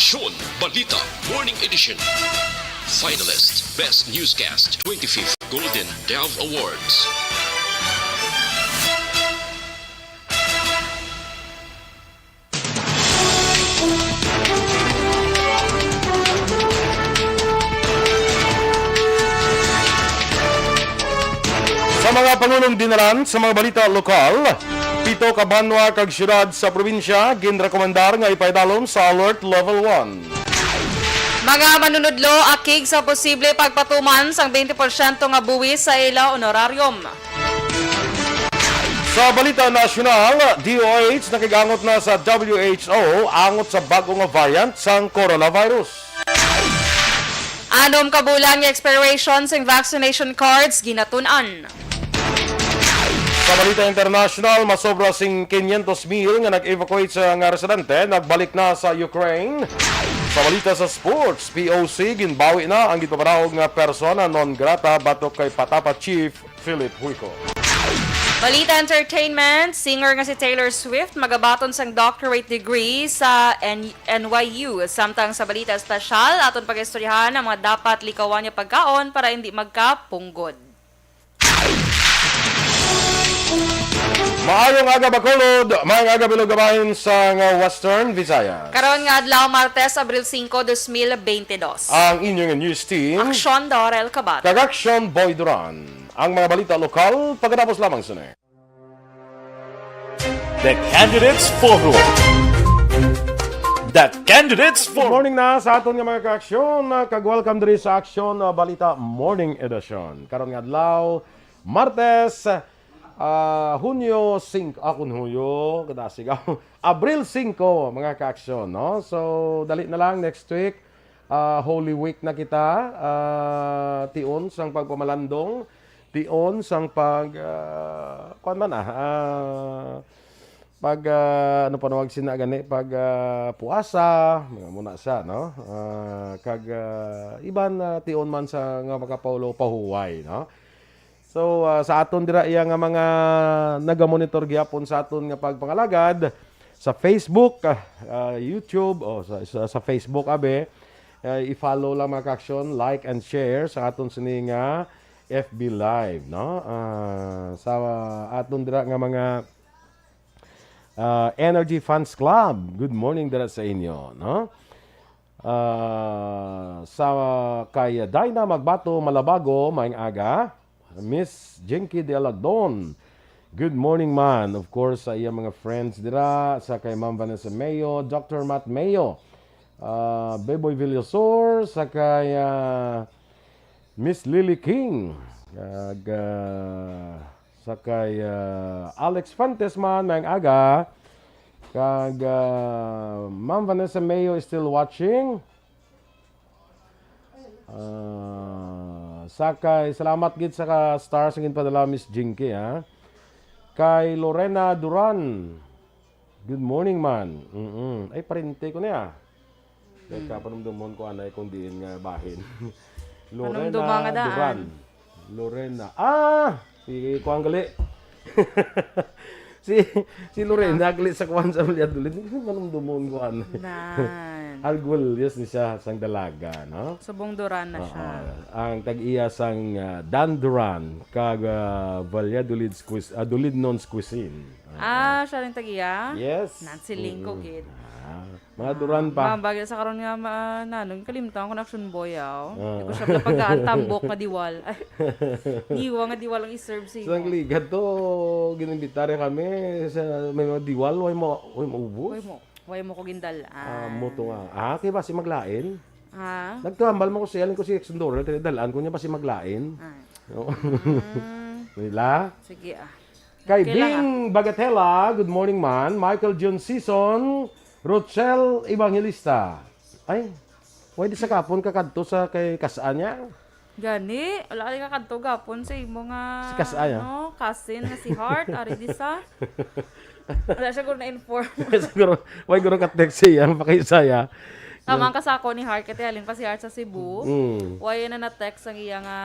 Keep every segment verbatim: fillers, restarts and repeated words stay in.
Aksyon Balita Morning Edition. Finalist, Best Newscast, twenty-fifth Golden Dove Awards. Sa mga pangunong dinalan sa mga balita lokal, pito ka banwa kag siyudad sa probinsya ginrekomendar nga ipaidalom sa Alert Level one. Mga manunudlo akig sa posible pagpatuman sang twenty porsyento nga buwis sa ila honorarium. Sa balita nasyonal, D O H nakig-angot na sa W H O angot sa bag-o nga variant sang coronavirus. Anom ka bulan nga expiration sing vaccination cards ginatun-an. Sa balita international, masobra sing quinientos mil nga nag-evacuate sa nga residente nagbalik na sa Ukraine. Sa balita sa sports, P O C ginbawi na ang ginpapanawag nga persona non grata batok kay Patapa Chief Philip Huico. Balita entertainment, singer nga si Taylor Swift magabaton sang doctorate degree sa N- N Y U. Samtang sa balita espesyal, aton pag-istoryahan ang mga dapat likawan nga pagkaon para hindi magkapunggod. Maayong aga, Bacolod. Maayong aga, Bilog Gabahin sang Western Visayas. Karon nga adlaw, Martes, Abril singko, dos mil bente dos. Ang inyong news team, Aksyon Dorel Kabat. Kag Aksyon Boy Duran. Ang mga balita lokal pagkatapos lamang sini. The Candidates Forum. The Candidates Good Forum. Morning na sa aton nga mga kaaksyon, ah, kag welcome diri sa Aksyon, ah, Balita Morning Edition. Karon nga adlaw, Martes, ah, Hunyo singko, ah, kun Hunyo, kadasig ako. Abril singko, mga kaaksyon, no? So, dali na lang, next week, ah, Holy Week na kita, ah, tion sang pagpamalandong, tion sang pag, ah, kuwan man, ah, ah, pag, ah, ano pa nawag sina gani, pag, ah, puasa, mga muna siya, no? Ah, kag, ah, iban, ah, tion man sa nga makapaulo pahuway, no? So, ah, sa aton dira iya nga mga nagamonitor gyapon sa aton nga pagpangalagad sa Facebook, ah, ah, YouTube, o sa, sa, sa Facebook, abi, ah, i-follow lang, mga kaaksyon, like and share sa aton sini nga F B Live, no? Ah, sa aton dira nga mga, ah, Energy Fans Club, good morning dira sa inyo, no? Ah, sa kay Dinah Magbato Malabago, maayong aga. Miss Jinky de Alagdon, good morning man. Of course, sa iya mga friends dira, sa kay Ma'am Vanessa Mayo, Doctor Matt Mayo, ah, Beboy Villasor, sa kay, ah, Miss Lily King, kag, ah, sa kay, ah, Alex Fuentes man, maayong aga. Kag, ah, Ma'am Vanessa Mayo is still watching. Ah, sa kay, salamat gid sa ka stars nga ginpadala, Miss Jinky, ha. Kay Lorena Duran, good morning man. Mm-mm. Ay, parente ko niya. Teka, panumdumon ko anay kung diin nga bahin. Lorena Panumduma nga daan. Duran. Lorena. Ah! Si Kuan gali. Si, si Lorena gali sa kuan sa Valladolid. Manumdumon ko anay. Nan. Arguelles ni siya sang dalaga, no? Subong Duran na Oo. siya. Ang tag-iya sang, ah, Dan Duran, kag, ah, Valladolid's Cuis-, ah, Dulidnon's Cuisine. Ah, siya rin tag-iya? Yes. Nagsiling ko, Mm. gid. Ah, mga Duran pa. Ma'am, bagay sa karon nga, ma-, nanong, kalimtan ko na Action Boy, aw. Ah. Di ko siya pagkaan tambok nga diwal. Ay, niwa nga diwal ang i-serve sa imo. Sang ligad to, ginimbitarya kami sa may mga diwal, way mo, way mo ubos. Way mo, way mo ko gindal-an. Ah, mo to nga. Ah, kay basi maglain? Ah. Nagtambal mo ko siya, ko si Exon Doral, kaya dalaan ko niya basi maglain. Ah. Oo. Mm. Nila? Sige, ah. Kay Okay lang, Bing ah. Bagatela, good morning man. Michael John Season, Rochelle Evangelista. Ay, pwede sa kapon kakadto sa kay Kas-a niya? Gani, wala ka kakadto gapon sa imo nga, Si Kas-a niya? no, cousin nga si Hart, ari di sa. Wala siya guro na-inform. Siguro, why guro ka text siya, pakiisa ya. Tama ang kasako ni Hart, kaya halin pa si Hart sa Cebu. Mm. Why na na-text ang iya nga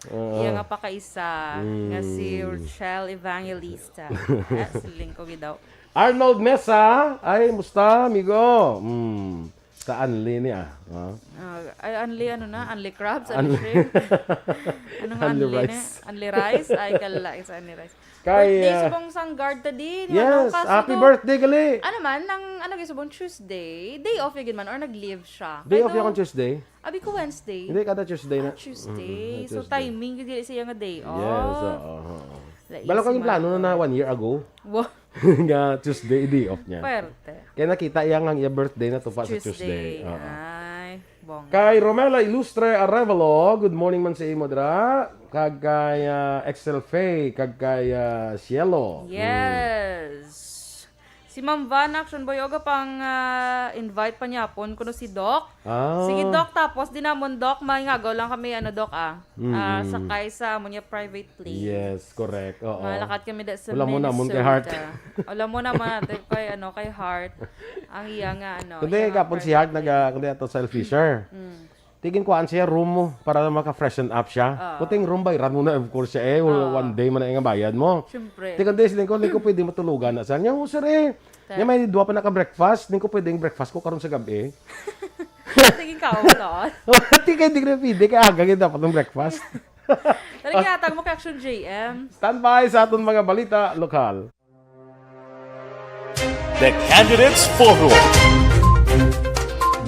Oo. Iya nga pakaisa, Mm. nga si Rochelle Evangelista. Eh, siling ko gid daw. Arnold Mesa, ay, musta, amigo? Mm. Sa Anli ni, ah. Ah. Ah, ay, only ano na? Only crabs? Only Only- shrimp? Ano nga Only only na? rice. Only rice? Ay, kala, it's only rice. Kay, Birthday ah, subong sang guard ta di. Nga Yes, nang kaso happy do. Birthday gali. Ano man, nang ano gyud subong Tuesday? Day off gyud man or nag-leave siya? Day Ay, off do. Akong Tuesday. Abi ko Wednesday. Hindi, kada Tuesday na. Ah, Tuesday. Mm, So, Tuesday. timing gyud dili siya nga day off. Yes, oo. Oo. Laisma. Balo kami plano na na one year ago. Wow. Nga Tuesday, day off niya. Pwerte. Kaya nakita iya nga ang iya birthday na tupa sa Tuesday. Tuesday. Oo. Ay, bongga. Kay Romela Ilustre Arevalo, good morning man sa imo dra. Kag kay ah, Excel Faye, kag kay ah, Cielo. Yes. Si Ma'am Van Action Boy, oga pang ah, invite pa niya pon kuno si Doc. Ah. Sige, Doc, tapos di namon, Doc, may ngagaw lang kami, ano, Doc, ah. Mm. Ah, sakay sa amo niya private plane. Yes, correct. Oo. Malakat kami da sa Wala mo na, mo kay Minnesota. Heart. Wala mo naman, ate, kay, ano, kay Heart. Ang iya nga, ano, Kundi iya nga kapon si Heart, naga, kundi ato sa Fisher. Mm. Tigin kuhaan siya room mo para maka-freshen up siya. Ah. Kuting room bayran mo na, of course, siya eh. Ah. One day man na nga bayad mo. Siyempre. Tigin din, siling ko, hindi ko pwede matulugan na sa niya. Oh, sir eh. Sir. Niya may dua pa naka-breakfast. Hindi ko pwede yung breakfast ko karon sa gabi. Tigin ka, oh, no? Hindi kayo, hindi ko na pwede. Kaya aga yun dapat ng breakfast. Talaga, atag mo kay Action J M. Standby sa aton mga balita lokal. The Candidates Forum.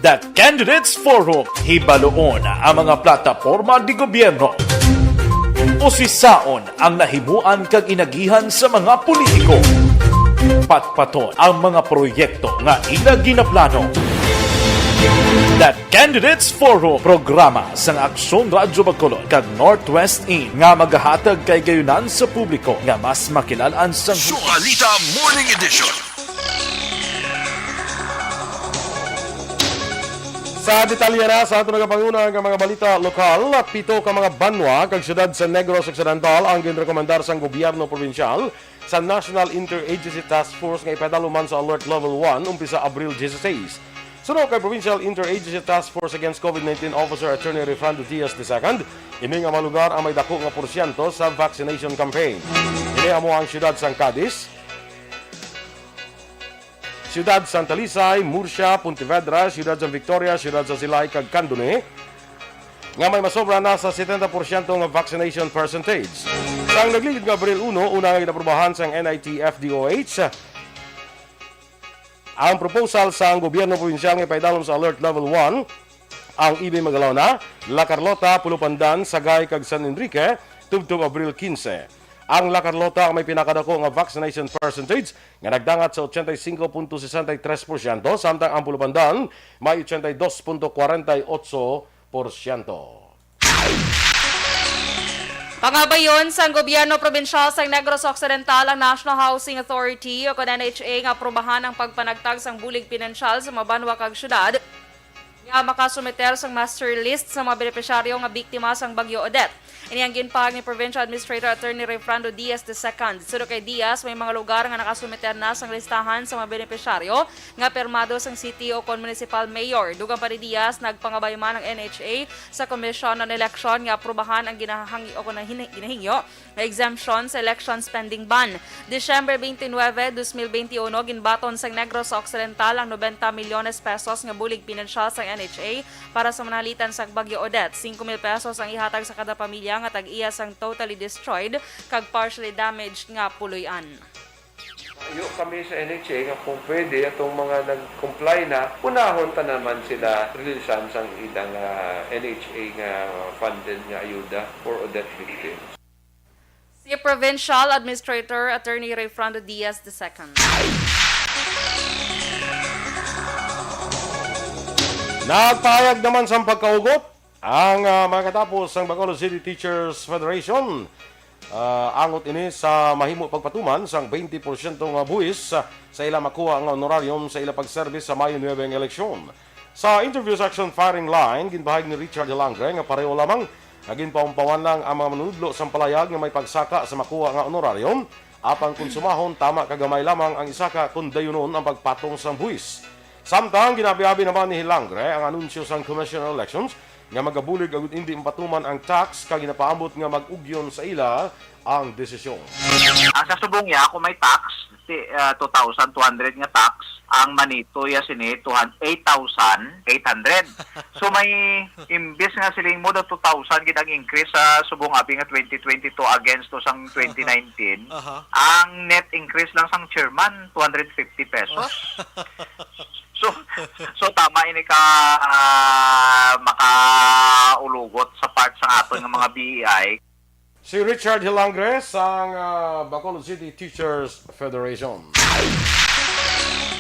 The Candidates Forum, hibaluon ang mga plataporma di gobyerno. Usisaon ang nahimuan kag inagihan sa mga politiko. Patpaton ang mga proyekto nga ila ginaplano. The Candidates Forum, programa sang Aksyon Radyo Bacolod kag Northwest In nga magahatag kay gayunan sa publiko nga mas makilalan sang Sualita Morning Edition. Sa detalye na sa ato nagapanguna nga mga balita lokal, pito ka mga banwa kag syudad sa Negros Occidental ang ginrekomendar sang gobyerno probinsyal sa National Interagency Task Force nga ipadalom man sa Alert Level one umpisa Abril dieciséis. Suno kay Provincial Interagency Task Force Against COVID nineteen Officer Attorney Refrando Diaz the second, ini nga mga lugar ang may dako nga porsyento sa vaccination campaign. Ini amo ang siyudad sang Cadiz, Siyudad sang Talisay, Murcia, Pontevedra, Siyudad sang Victoria, Siyudad sang Silay, kag Candoni, nga may masobra na sa setenta porsyento nga vaccination percentage. Sang nagligid nga Abril uno, una nga ginaprubahan sang N I T F D O H ang proposal sang gobyerno probinsyal nga ipaidalom sa Alert Level one ang Ibay, Magalona, La Carlota, Pulo Pandan, Sagay, kag San Enrique, tubtob Abril quince. Ang La Carlota ang may pinakadako nga vaccination percentage nga nagdangat sa ochenta y cinco punto sesenta y tres porsyento, samtang ang Pulo Pandan may ochenta y dos punto kwarenta y ocho porsyento. Pangabayon sang gobyerno probinsyal sang Negros Occidental ang National Housing Authority o kon N H A nga aprobahan ang pagpanagtag sang bulig pinansyal sa mga banwa kag syudad nga makasumiter sang master list sa mga benepisyaryo nga biktima sang Bagyo Odette. Ini ang ginpahayag ni Provincial Administrator Attorney Refrando Diaz the second. Suno kay Diaz, may mga lugar nga nakasumiter na sang listahan sa mga benepisyaryo nga pirmado sang city o kon municipal mayor. Dugang pa ni Diaz, nagpangabay man ang N H A sa Commission on Election nga aprubahan ang ginahang-, o kon hini-, ginahingyo nga exemption sa election spending ban. Disyembre twenty-nine, dos mil bente y uno, ginbaton sang Negros Occidental ang nobenta milyones pesos nga bulig pinansyal sang N H A para sa manalitan sang Bagyo Odette. Singko mil pesos ang ihatag sa kada pamilya nga tag-iya sang totally destroyed kag partially damaged nga puloy-an. Ayo kami sa N H A nga kung pwede, atong mga nag-comply na, unahon ta naman sila releasan sang ilang ah, N H A nga funded nga ayuda for Odette victims. Si Provincial Administrator Attorney Rayfrando Diaz the second. Nagpahayag naman sang pagkaugot ang ah, mga katapo sang Bacolod City Teachers Federation. Ah, angot ini sa mahimo pagpatuman sang twenty porsyento nga buhis sa ila makuha nga honorarium sa ila pagserbis sa Mayo nuebe nga eleksyon. Sa interview section firing line, ginpahayag ni Richard Langre nga pareho lamang nga ginpaumpawan lang ang mga manunudlo sang palayag nga may pagsaka sa makuha nga honorarium, apang konsumahon tama ka gamay lamang ang isaka kon dayunon ang pagpatong sang buhis. Samtang ginabi-abi naman ni Hilangre ang anunsyo sang Commission on Elections nga magabulig agud indi mapatuman ang tax, kag ginapaambot nga mag-ugyon sa ila ang desisyon. Ah, sa subong niya, kung may tax, ah, two thousand two hundred nga tax, ang Manito ya sini two hundred, eight thousand eight hundred. So may imbis nga siling mo daw two thousand gid ang increase sa subong abi nga twenty twenty-two against to sang twenty nineteen, Aha. ang net increase lang sang chairman two hundred fifty pesos. So, so tama ini ka, ah, makaulugot sa part sa aton nga mga B E I. Si Richard Hilangre sang, ah, Bacolod City Teachers Federation.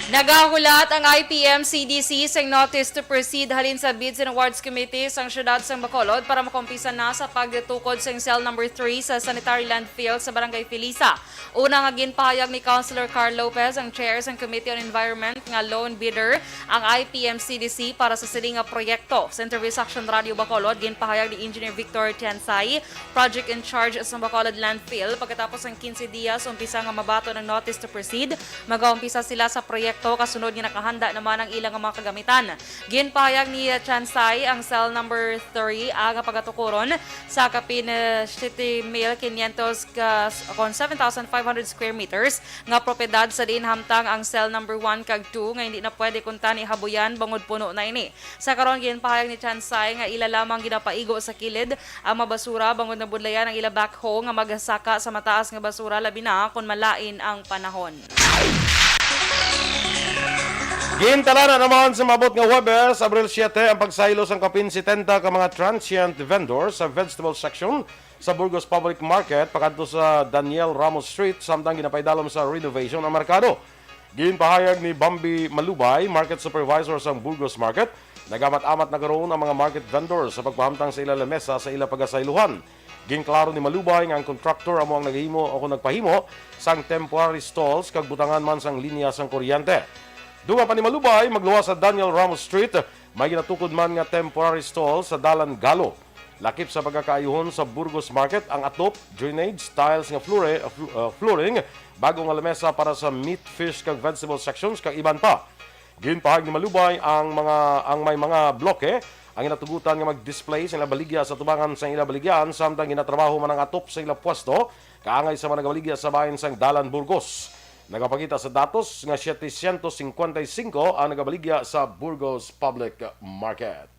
Nagahulat ang I P M C D C sang notice to proceed halin sa Bids and Awards Committee sang Siyudad sang Bacolod para makumpisa na sa pagtukod sang cell number three sa sanitary landfill sa Barangay Felisa. Una nga ginpahayag ni Councilor Carl Lopez, ang chair sang Committee on Environment, nga lone bidder ang I P M C D C para sa sini nga proyekto. Sa interview sa Action Radio Bacolod, ginpahayag ni Engineer Victor Tiansay, project in charge sa Bacolod Landfill, pagkatapos sang quince dias umpisa nga mabaton ang notice to proceed, magaumpisa sila sa proyekto kasunod nga nakahanda naman ang ilang mga kagamitan. Ginpahayag ni Tiansay ang cell number three nga pagatukuron sa kapin, eh, siyete mil quinientos ka, kon seven thousand five hundred square meters nga propiedad sa diin hamtang ang cell number one kag two nga hindi na pwede kuntani habuyan bangod puno na ini. Sa karon, ginpahayag ni Tiansay nga ila lamang ginapaigo sa kilid ang mga basura bangod nabudlayan ang ila backhoe nga magasaka sa mataas nga basura, labi na kon malain ang panahon. Gintalana naman sa maabot nga Huwebes, Abril siete, ang pagsaylo sang kapin setenta ka mga transient vendors sa vegetable section sa Burgos Public Market pakadto sa Daniel Ramos Street, samtang ginapaidalom sa renovation ang merkado. Ginpahayag ni Bambi Malubay, market supervisor sang Burgos Market, nagamat-amat na karon ang mga market vendors sa pagpahamtang sa ila lamesa sa ila pagasayluhan. Ginklaro ni Malubay nga ang contractor amo ang naghimo o kung nagpahimo sang temporary stalls kag butangan man sang linya sang kuryente. Dungan pa ni Malubay, magluwas sa Daniel Ramos Street, may ginatukod man nga temporary stall sa Dalan Galo. Lakip sa pagkakaayuhon sa Burgos Market ang atop, drainage, tiles nga flooring, uh, fl-, uh, flooring, bago nga lamesa para sa meat, fish, kag vegetable sections, kag iban pa. Ginpahayag ni Malubay ang mga, ang may mga bloke ang ginatugutan nga mag-display sa ila baligya sa tubangan sa ila baligyaan, samtang ginatrabaho man ang atop sa ila pwesto kaangay sa mga nagabaligya sa bahin sang Dalan Burgos. Nagapakita sa datos nga setecientos cincuenta y cinco ang nagabaligya sa Burgos Public Market.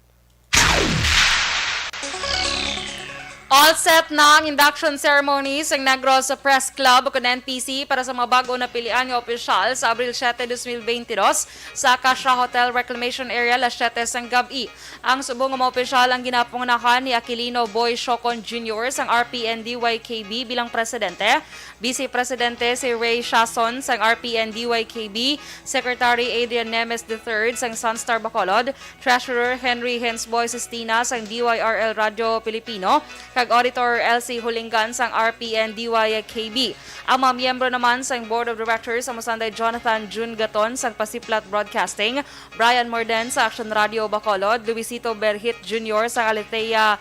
All set na ang induction ceremony sa Negros Press Club, ukon N P C, para sa mga bag-o napilian nga opisyal sa Abril siete, dos mil beintidos, sa Acacia Hotel Reclamation Area, alas siete sang gab-i. Ang subong nga mga opisyal ang ginapangunahan ni Aquilino Boy Siocon Junior sang R P N D Y K B bilang presidente, Vice Presidente si Ray Siason sang R P N D Y K B, Secretary Adrian Nemes the third sang Sunstar Bacolod, Treasurer Henry Hensboy Sistina sang D Y R L Radio Filipino, kag Auditor Elsie Hulingan sang R P N D Y K B. Ang mga miyembro naman sang Board of Directors amo sanday Jonathan Jun Gaton sang Pasiplat Broadcasting, Brian Morden sa Action Radio Bacolod, Luisito Berhit Junior sang Aletheia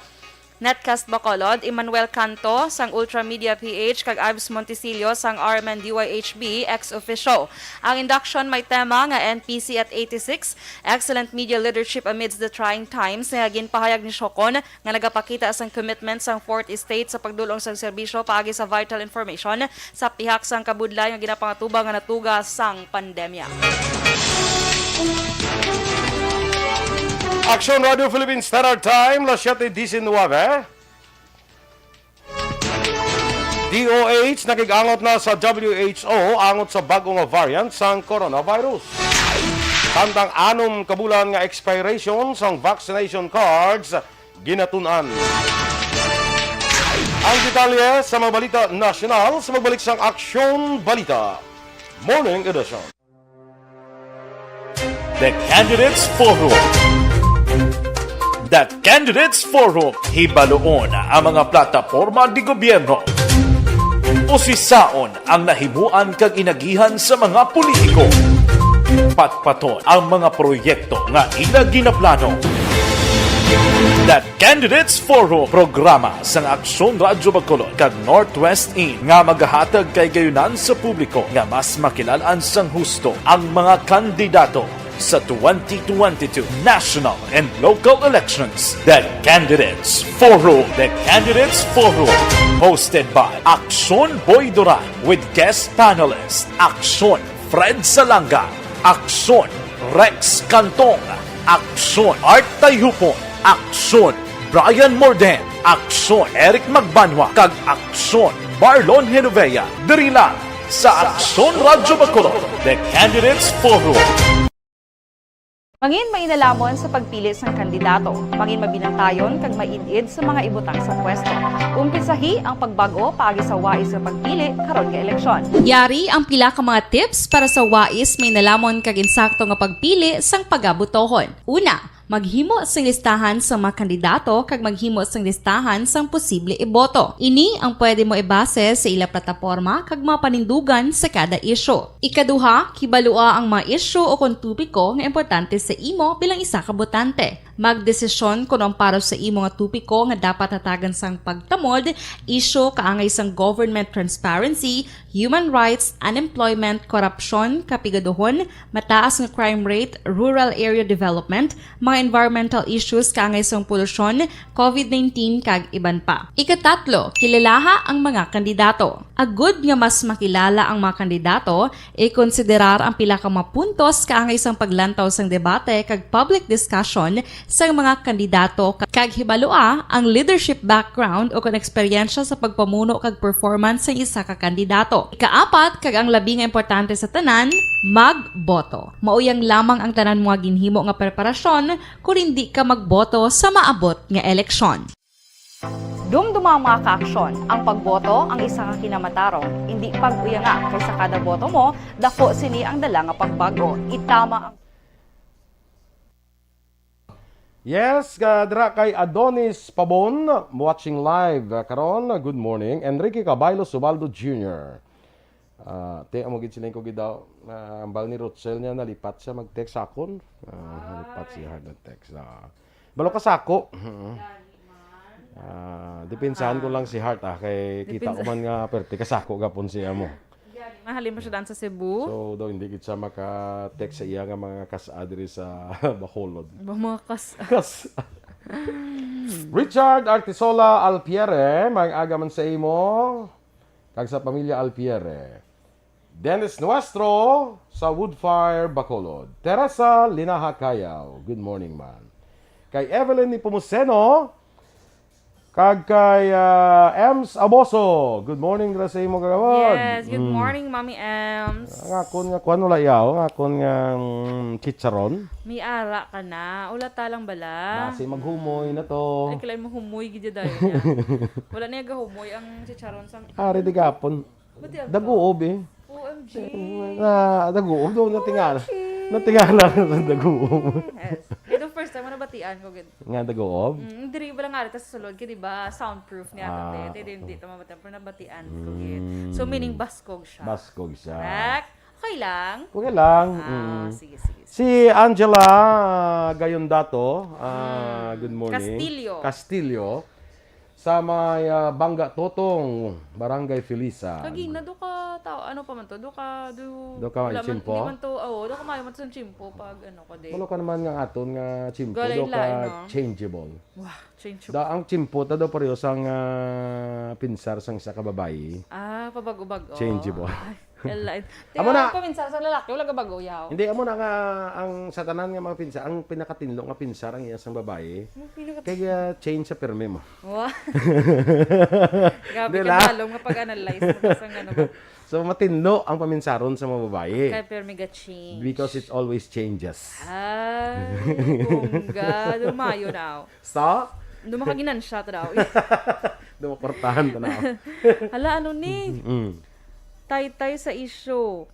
Netcast Bacolod, Emmanuel Canto sang Ultra Media P H, kag Ives Montisillo sang R M N D Y H B ex officio. Ang induction may tema nga N P C at eighty-six, Excellent Media Leadership Amidst the Trying Times, nga ginpahayag ni Siocon nga nagapakita sang commitment sang Fourth Estate sa pagdul-ong sang serbisyo paagi sa vital information sa pihak sang kabudlay nga ginapangatubang nga natuga sang pandemya. Action Radio Philippines Standard Time, las siete diecinueve. D O H nakig-angot na sa W H O angot sa bag-o nga variant sang coronavirus. Samtang anom ka bulan nga expiration sang vaccination cards ginatun-an. Ang detalye sa mga balita nasyonal sa pagbalik sang Aksyon Balita Morning Edition. The Candidates Forum. The Candidates Forum, hibaluon ang mga plataporma de gobyerno. Usisaon ang nahimuan kag inagihan sa mga politiko. Patpaton ang mga proyekto nga ila ginaplano. The Candidates Forum, programa sang Aksyon Radyo Bacolod kag Northwest In nga magahatag kay gayunan sa publiko nga mas makilal-an sang husto ang mga kandidato. Sa twenty twenty-two national and local elections, the Candidates Forum. The Candidates Forum, hosted by Aksyon Boy Duran with guest panelist Aksyon Fred Salanga, Aksyon Rex Cantong, Aksyon Art Tayhupon, Aksyon Brian Morden, Aksyon Eric Magbanwa, kag Aksyon Marlon Genovea. Diri lang sa Aksyon Radyo Bacolod, The Candidates Forum. Mangin mainalamon sa pagpili sang kandidato. Mangin mabinantayon kag maid-id sa mga ibutang sa pwesto. Umpisahi ang pagbag-o paagi sa wais nga pagpili karon nga eleksyon. Yari ang pila ka mga tips para sa wais, mainalamon kag insakto nga pagpili sang pagabotohon. Una, maghimo sing listahan sa mga kandidato kag maghimo sing listahan sang posible iboto. Ini ang pwede mo ibase sa ila plataporma kag mga panindugan sa kada isyu. Ikaduha, kibalua ang mga isyu o kon topiko nga importante sa imo bilang isa ka botante. Magdesisyon kon ang para sa imo nga topiko nga dapat hatagan sang pagtamod, isyu kaangay sang government transparency, human rights, unemployment, korupsyon, kapigaduhon, mataas nga crime rate, rural area development, mga environmental issues kaangay sang polusyon, covid nineteen, kag iban pa. Ikatatlo, kilalaha ang mga kandidato. Agud nga mas makilala ang mga kandidato, ikonsiderar ang pila ka mga puntos kaangay sang paglantaw sang debate kag public discussion sang mga kandidato, kag hibalua ang leadership background o kon eksperyensya sa pagpamuno kag performance sang isa ka kandidato. Ikaapat, kag ang labi nga importante sa tanan, magboto. Mao yang lamang ang tanan mo nga ginhimo nga preparasyon kon indi ka magboto sa maabot nga eleksyon. Dumduma, mga kaaksyon, ang pagboto ang isa ka kinamatarong. Indi pag-uyanga, kay sa kada boto mo, daku sini ang dala nga pagbag-o. Itama ang Yes, ka dira kay Adonis Pabon, watching live, ah, karon. Good morning, Enrique Cabaylo Subaldo Junior. Ah, te, amo gid siling ko gid daw. Ah, ambal ni Rochelle niya, nalipat siya mag-text sa akon. Ah, nalipat siya mag-text. Ah. Balo ka sako. Ah, dipinsahan ko lang si Heart, ah, kay kita ko Dipinsa- man nga perte ka sako gapon siya mo. Gani, mahalin mo siya daan sa Cebu. So, daw hindi gid siya maka-text sa iya nga mga kas-a diri sa Bacolod. Ba, mga kas... Kas Richard Artisola Alpiere, may aga man sa imo kag sa pamilya Alpiere. Dennis Nuestro sa Woodfire, Bacolod. Teresa Linaha Cayaw, good morning, man. Kay Evelyn Nepomuceno, kag kay, ah, Ems Aboso. Good morning dira sa imo, kagawad. Yes, good Mm. morning, Mami Ems. Ang akon nga kuan, wala yaw. Ang akon nga, mm, chicharon. May ara ka na. Ula ta lang bala. Basi maghumoy na to. Ay, kailan mo humoy gid dayon niya. Wala niya gahumoy ang chicharon sa... Ari di gapon. Ba't yan? Daguob eh. O M G. Na daguob daw natingala. Natingala na sa daguob. Yes. Ito first time mo nabatian ko gid. Nga daguob? Mm, diri ba lang ari ta sa sulod kay di ba soundproof niya Ah, ate. Te, di, di ta mabatian pero nabatian ko gid. So meaning baskog siya. Baskog siya. Correct? Okay lang. Okay lang. Ah, Mm. sige, sige. Si Angela Gayondato, ah, good morning. Castillo. Castillo. Sa may, ah, Bangga Totong, Barangay Felisa. Kagina, do ka tao, ano pa man to? Do ka, do... Do ka may wala man, tsimpo? Di man to, oo, do ka mayo man sa tsimpo pag ano ka din. Wala ka naman nga aton nga tsimpo, Galing do ka lain, no? Changeable. Wow, change. Da, ang tsimpo, ta do pareho sang, ah, pinsar sang isa ka babayi. Ah, pabago-bago. Changeable. Ay, lain. Amo Tingnan na. Ang paminsar sa lalaki, wala ka bago, yaw. Hindi, amo na nga, ang sa tanan nga mga pinsar, ang pinakatinlo nga pinsar ang iya sang babayi. Ang pinaka- Kaya change sa permi mo. Wow. Grabe Di ka la? Dalom nga pag-analyze mo sa ano ba? So, matinlo ang paminsaron sa mga babayi. Kaya pero mega change. Because it always changes. Ay, bongga. Lumayo na. Sa? Dumakaginan siya to daw. Dumaportahan ta na. Hala, ano ni? Mm. Taytay sa isyo.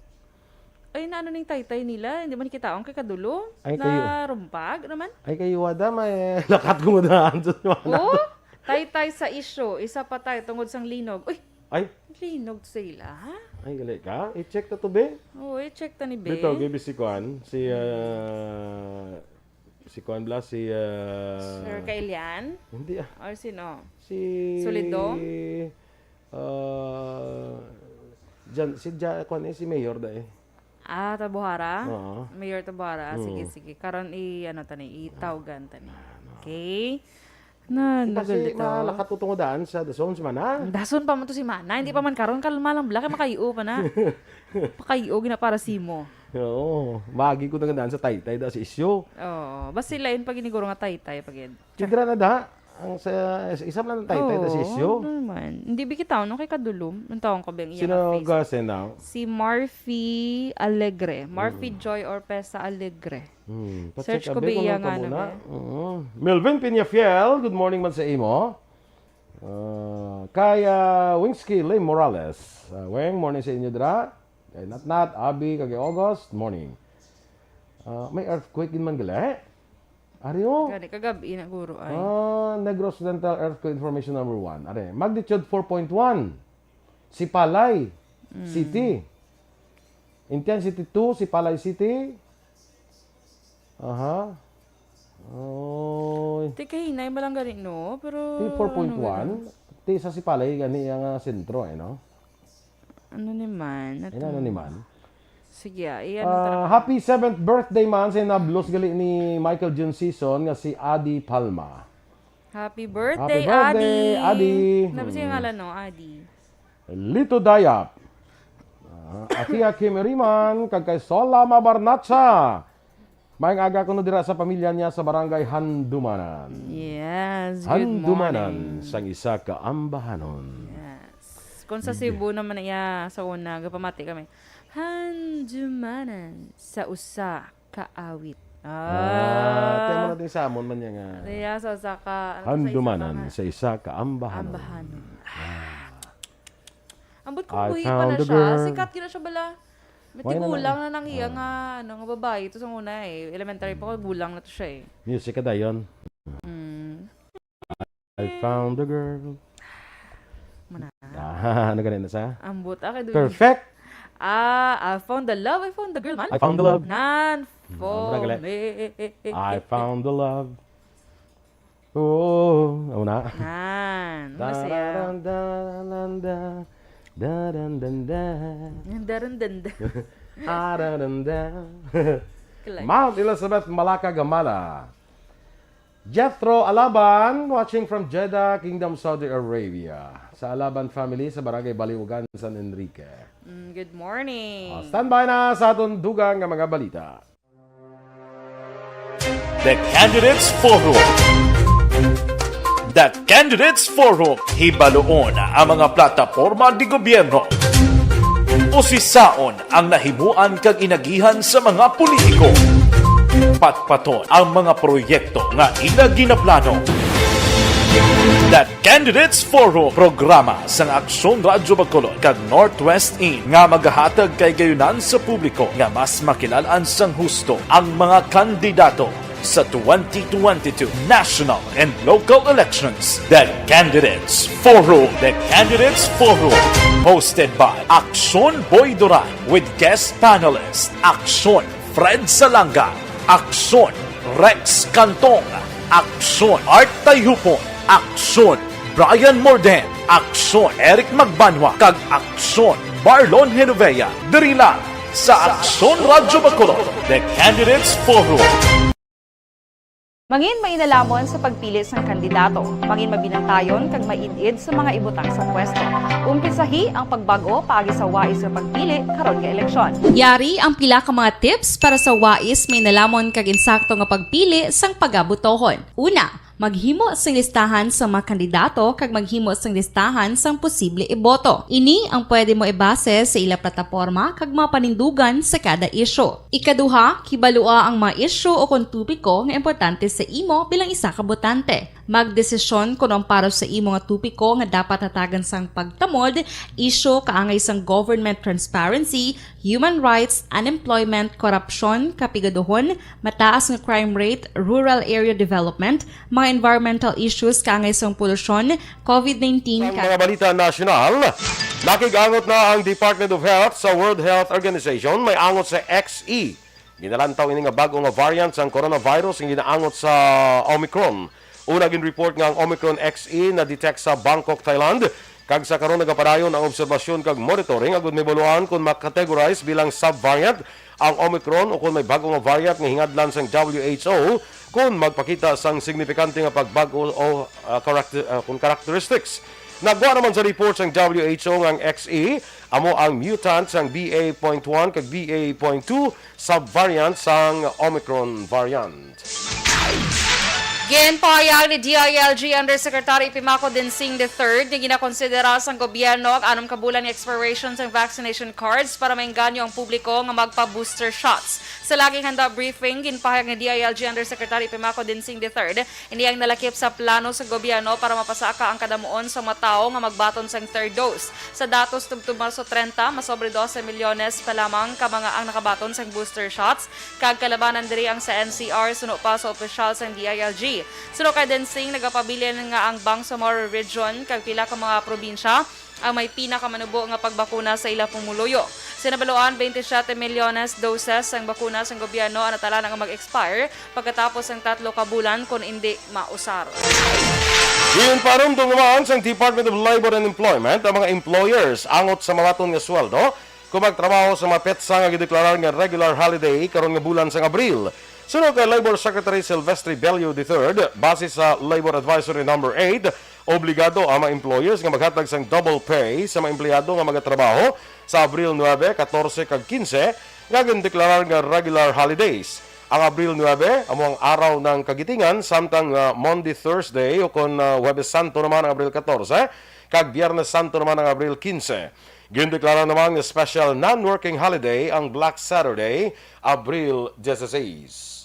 Ay, na ano ning taytay nila? Hindi man kita ang kay kadulo? Ay, Na kayo. Rumbag naman? Ay, kayo, wada, may lakat ko madaan sa Juana. Oh? Taytay sa isyo. Isa pa tayo tungod sang linog. Uy, Ay, linog sa ila, ha? Ay, gali ka? I-check ta to, be. Oo, i-check ta ni Be. Bitaw, gabi si Kwan. Si, ah, si Kwan Blas, si, ah, Sir Kailian? Hindi, ah. Or sino? Si... Solidong? Ah, Jan, si Jan, Kwan, eh, si Mayor da eh. Ah, Tabuhara? Oo. Mayor Tabuhara. Ah, sige, Mm. sige. Karon i-, ano tani, itawgan tani. Ah, no. Okay. Na, Kasi nagalit ako. Malakat utungod daan sa dason si Mana. Dason pa man to si Mana. Hindi pa man karon, kalma lang, bla, kay makayo pa na. Pakayo, gina para simo. Oo. Magi ko na nga daan sa taytay da sa isyu. Oo. Basta lain pa giniguro nga taytay, pag Tidra na da. Ang sa, isa man lang ang taytay, tas Oo, isyu. Ano naman. Hindi bikitaw, no? Kay kadulom. Ang tawag ko ba yung Sino iya ka face? Gase na? Si Marfy Alegre. Marfy Mm. Joy Orpesa Alegre. Hmm. Search Pacheck ko abi ba kung iya ano nga ka muna. Naman. Oo. Melvin Peñafiel, good morning man sa imo. Ah, kay, ah, Wingsky Lim Morales. Ah, Weng, morning sa inyo, dra. Kay Natnat, Abi, kag August, morning. Ah, may earthquake din man gali? Ari, oh. Gani, kagabi na, guro, ay. Ah, Negros Occidental Earthquake Information number one. Ari, magnitude four point one. Sipalay Mm. City. Intensity two, Sipalay City. Aha. Oy. Ti kahinay, malang gani, no? Pero, Ti four point one. ano gani? Ti sa Sipalay, gani ang, ah, sentro, eh, no? Ano ni man? Ay, ano ni man? Sige, ah, iyan ang Ah, tanong. Happy seventh birthday man sa nablos gali ni Michael June Season nga si Adi Palma. Happy birthday, Happy birthday, Adi. Adi. Ano ba siya Hmm. ngalan, no? Adi. Lito Dayap. Ah, Atia Kim Iriman, kag kay Sola Mabarnacha. Maayong aga kuno dira sa pamilya niya sa Barangay Handumanan. Yes, good Handumanan morning. Sang isa ka ambahanon. Yes. Kung sa Sige. Cebu naman iya sa una, gapamati kami. Handumanan sa usa ka awit. Ah, Ah. Tiyan mo natin sa amon man niya nga. Ano iya sa usa ka, ano to sa isa Handumanan ka nga? Sa isa ka ambahanon. Ambahanon. Ah. Ambot kung I buhi pa found na the siya. Girl. Sikat gina siya bala. Why na Matigulang lang? Na nang iya Ah. nga, ano, nga babae. Ito sa una eh. Elementary pa ko, gulang na to siya eh. Music ka dayon. Mm. I found the girl. Mana? Ah, ano ganun na sa? Ambot, ah, kay Dudley. Perfect. Ah, I found the love, I found the girl, man. I found the love. Nan, Hmm, for ano na gali? Me. I found the love. Oo, una. Nan, masaya. Daran, daran, da, daran, dan, da. Daran, dan, da. Aran, dan, da. Kalay. Mount Elizabeth, Malacca, Gamala. Jethro Alaban, watching from Jeddah, Kingdom, Saudi Arabia. Sa Alaban family sa Barangay Baliwagan, San Enrique. Mm, good morning. Ah, standby na sa aton dugang nga mga balita. The Candidates Forum. The Candidates Forum. Hibaluon ang mga plataporma di gobyerno. Usisaon ang nahimuan kag inagihan sa mga politiko. Patpaton ang mga proyekto nga ila ginaplano. The Candidates Forum, programa sang Aksyon Radyo Bacolod kag Northwest In nga magahatag kay gayunan sa publiko nga mas makilal-an sang husto ang mga kandidato sa twenty twenty-two national and local elections. The Candidates Forum. The Candidates Forum, hosted by Aksyon Boy Duran with guest panelist Aksyon Fred Salanga, Aksyon Rex Cantong, Aksyon Art Tayhupon, Aksyon Brian Morden, Aksyon Eric Magbanwa, kag Aksyon Marlon Genovea. Diri lang sa Aksyon Radyo Bacolod, The Candidates Forum. Mangin mainalaman sa pagpili sang kandidato. Mangin mabinantayon kag maid-id sa mga ibutang sa pwesto. Umpisahi ang pagbag-o paagi sa wais nga pagpili karon nga eleksyon. Yari ang pila ka mga tips para sa wais, mainalaman kag insakto nga pagpili sang pagabutohon. Una, maghimo sing listahan sa mga kandidato kag maghimo sing listahan sang posible iboto. Ini ang pwede mo ibase sa ila plataporma kag mga panindugan sa kada isyu. Ikaduha, kibalua ang mga isyu o kon topiko nga importante sa imo bilang isa ka botante. Magdesisyon kon ang para sa imo nga topiko nga dapat hatagan sang pagtamod, isyu kaangay sang government transparency, human rights, unemployment, korupsyon, kapigaduhon, mataas nga crime rate, rural area development, mga environmental issues kaangay sang polusyon, covid nineteen, Ang ka- mga balita nasyonal, nakig-angot na ang Department of Health sa World Health Organization may angot sa X E. Ginalantaw ini nga bag-o nga variant sang coronavirus nga ginaangot sa Omicron. Una, gin-report nga ang Omicron X E na-detect sa Bangkok, Thailand, Kag sa karon nagapadayon ang obserbasyon kag monitoring agud mahibaluan kon makategorize bilang subvariant ang Omicron o kon may bag-o nga variant nga hingadlan sang W H O kon magpakita sang signifikante nga pagbag-o o, ah, karakter-, ah, kon characteristics. Nagwa naman sa report sang W H O nga ang X E amo ang mutant sang B A point one kag B A point two subvariant sang Omicron variant. Ginpahayag ni D I L G Undersecretary Epimaco Densing the third nga ginakonsidera sang gobyerno ang anom ka bulan nga expiration sang vaccination cards para maengganyo ang publiko nga magpa-booster shots. Sa laging handa briefing, ginpahayag ni D I L G Undersecretary Epimaco Densing the third, ini ang nalakip sa plano sa gobyerno para mapasaka ang kadamuon sa mga tawo nga magbaton sang third dose. Sa datos tubtob Marso trenta, mas sobre dose milyones pa lamang ka mga ang nakabaton sang booster shots, kag kalabanan diri ang sa N C R suno pa sa opisyal sang D I L G. Suno kay Densing, nagapabilin nga ang Bangsamoro Region kag pila ka mga probinsya ang may pinakamanubo nga pagbakuna sa ila pumuluyo. Sa nabaluan, twenty-seven milyones doses sang bakuna sang gobyerno ang natala na nga mag-expire pagkatapos sang tatlo ka bulan kon indi mausar. Ginparumdom naman sang Department of Labor and Employment ang mga employers angot sa mabaton nga sweldo kung magtrabaho sa mga petsa nga gideklarar nga regular holiday karon nga bulan sang Abril. Suno kay Labor Secretary Silvestre Bello the third, base sa Labor Advisory Number eight, obligado ang mga employers nga maghatag sang double pay sa mga empleyado nga magatrabaho sa Abril nuebe, katorse, kag kinse nga gindeklarar nga regular holidays. Ang Abril nuebe amo ang araw ng Kagitingan, samtang, ah, Monday, Thursday, o kon, ah, Huwebes Santo naman ang Abril katorse, kag Biyernes Santo naman ang Abril kinse. Gindeklara naman nga special non-working holiday ang Black Saturday, Abril dieciséis.